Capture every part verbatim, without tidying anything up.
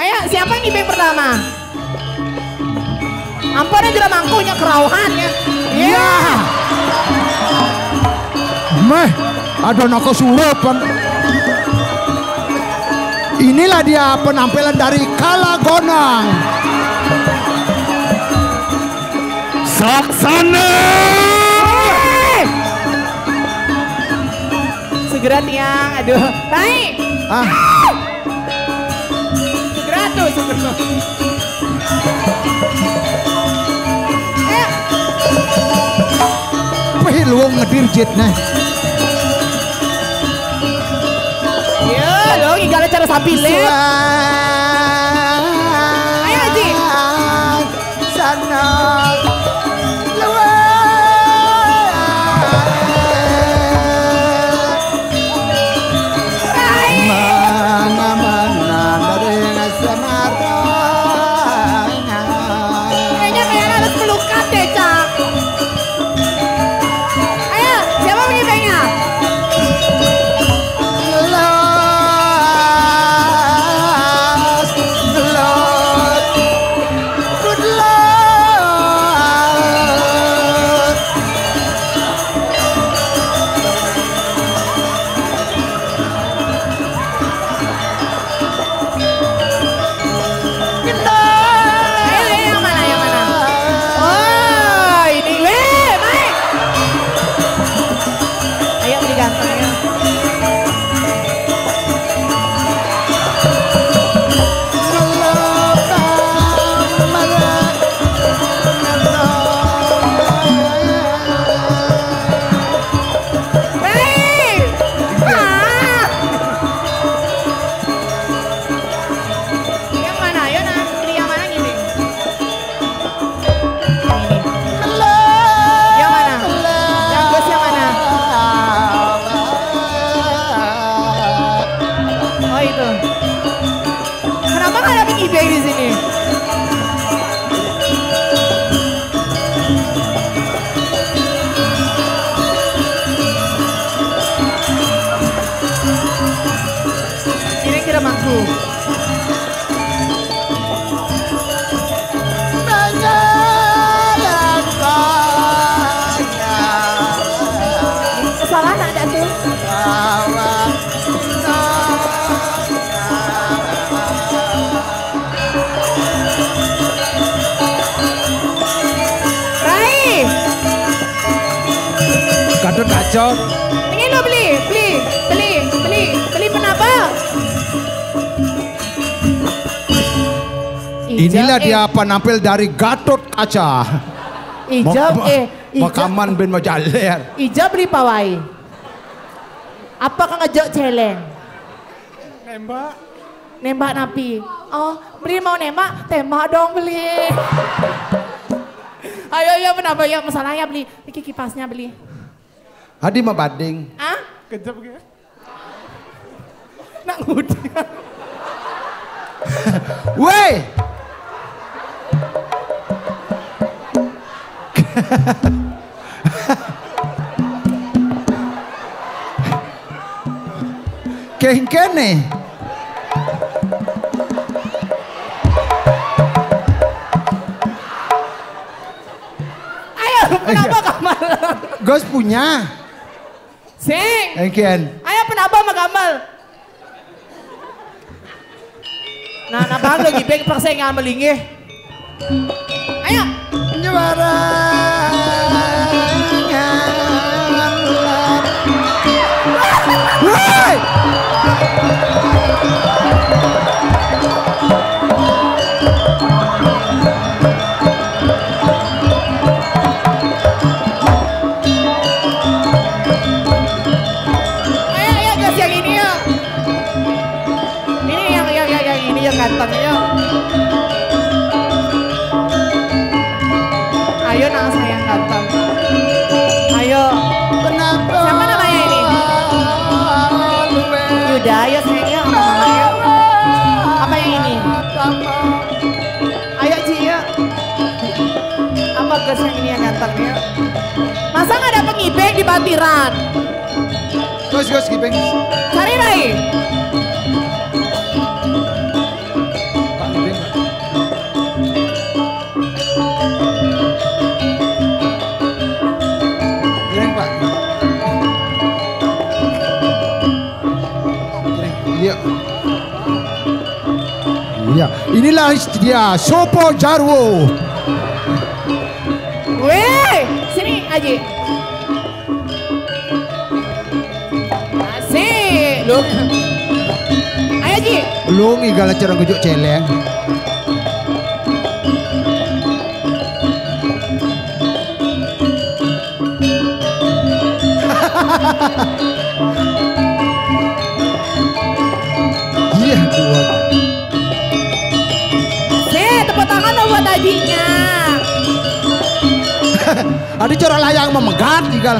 Ayo, siapa yang ngibeng pertama? Ampun, yang sudah mangkunya kerauhan ya. Iya. Meh, ada nak kesurupan. Inilah dia penampilan dari Kalagonang. Saksana. Segera tiang, aduh. Naik. Ah. Segera tuh, segera. Ayo. Wih, lu ngedirjit nih. Ya, lo gigala cara sapi lep. Ayo, Ji. Sana. Cok. Ini lo beli, beli, beli, beli, beli penapa? Inilah eh. dia penampil dari Gatot Kaca. Ijab, eh, ijab. Makaman bin Majaler. Ijab beli pawai. Apa kang ngejok celeng? Nembak. Nembak napi? Oh, beli mau nembak, tembak dong beli. Ayo, iya, kenapa ya? Masalahnya beli. Iki kipasnya beli. Hadi mah bading. Ah? Kejap gitu. Nak ngudi. Woi. Kengkene. Ayo, kenapa kamar? Gus punya. Sing. Engkian. Ayo penabah sama gambar. Nah, nabah lagi baik paksa ngambil inggih. Ayo. Juara. Woi. Ganteng, yuk. Ayo, nang sayang ganteng. Ayo. Kenapa? Siapa namanya ini? Yuda, ayo sayang, yuk, sama mama, yuk. Apa yang ini? Ayo, Ci, yuk. Apa gas yang ini yang ganteng, yuk? Masa nggak ada pengibeng di batiran? Gas, gas, gibeng. Cari, Rai. Iya, inilah dia Sopo Jarwo. Weh, sini Aji. Asik, lu. Ayo Ji. Lu ngigal acara ngejuk celeng. Iya, dua. Sih, tepuk tangan dong buat Ajinya. Ada cara layang memegat, igal.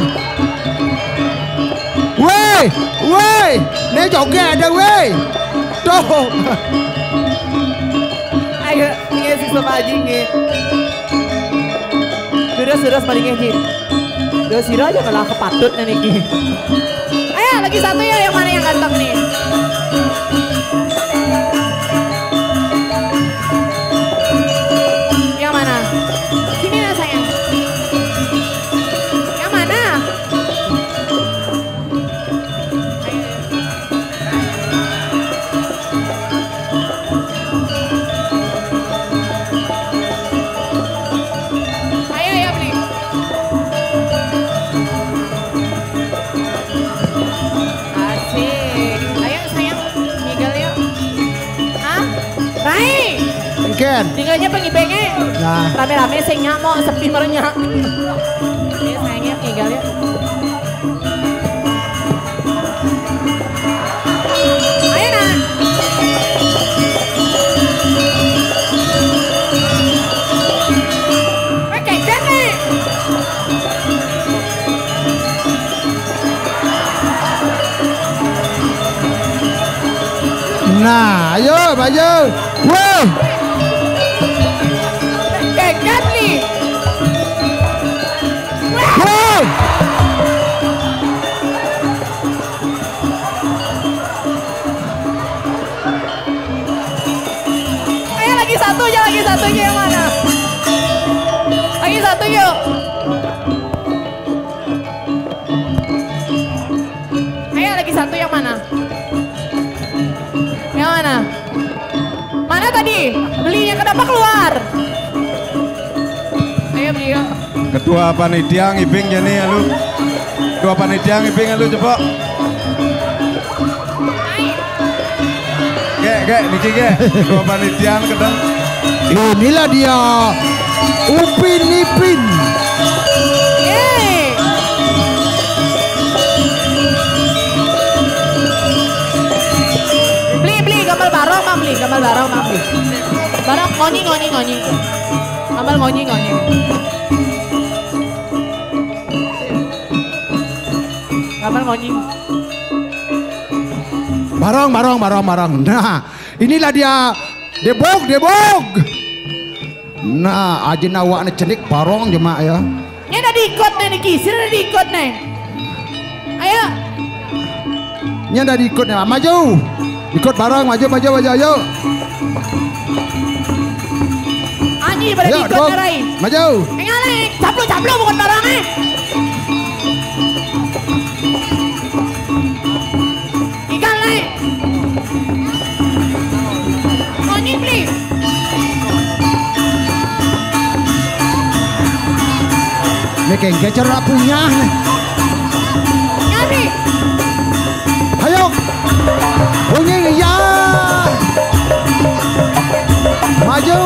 Weh, weh, ne joget ada, weh. Tuh. Ayo, iya sih sama Aji nih. Sudah, sudah paling Ji. Udah sira aja malah kepatut nih niki. Ayo, lagi satu ya, yang mana yang ganteng nih? Yang mana? Sini lah sayang. Yang mana? Ayo, ayo, beli. Asik. Ayo, sayang, ngigel yuk. Hah? Rai. Engken. Tinggalnya pengibengnya. Nah. Rame-rame sing nyamuk, sepi merenyak. Ayo, sayangnya, ngigel yuk. Ayo, nak. Weh, kejat nih. Nah, ayo, maju. Weh. Kejat nih. Weh. Ayo lagi satu aja, lagi satu aja yang mana? Lagi satu yuk. Ayo lagi satu yang mana? Yang mana? Mana tadi? Belinya kenapa keluar? Ayo beli yuk. Ketua panitia ngibing jani alu. Ketua panitia ngibing alu coba. Gek, gek, niki gek. Ketua panitia kedang. Inilah dia Upin Ipin. Yeay. Beli, beli, gambar barong, Bang, beli, gambar barong, Bang, beli. Barong, ngonyi, ngonyi, ngonyi. Gambar ngonyi, ngonyi. Gambar ngonyi. Barong, barong, barong, barong. Nah, inilah dia Debog, Debog. Nah, aja awak ni cenik barong je mak ya. Nya dah diikut nih niki, sini dah diikut nih. Ayo. Nya dah diikut nih, maju. Ikut barong, maju, maju, maju, ayo. Anyi pada ayo, diikut dong. Rai. Maju. Enggak nih, caplu-caplu bukan barong eh. Ikan lain. Monyet, please. Ini kayak gecer lah punya nih. Nyari. Ayo. Bunyi ya. Maju.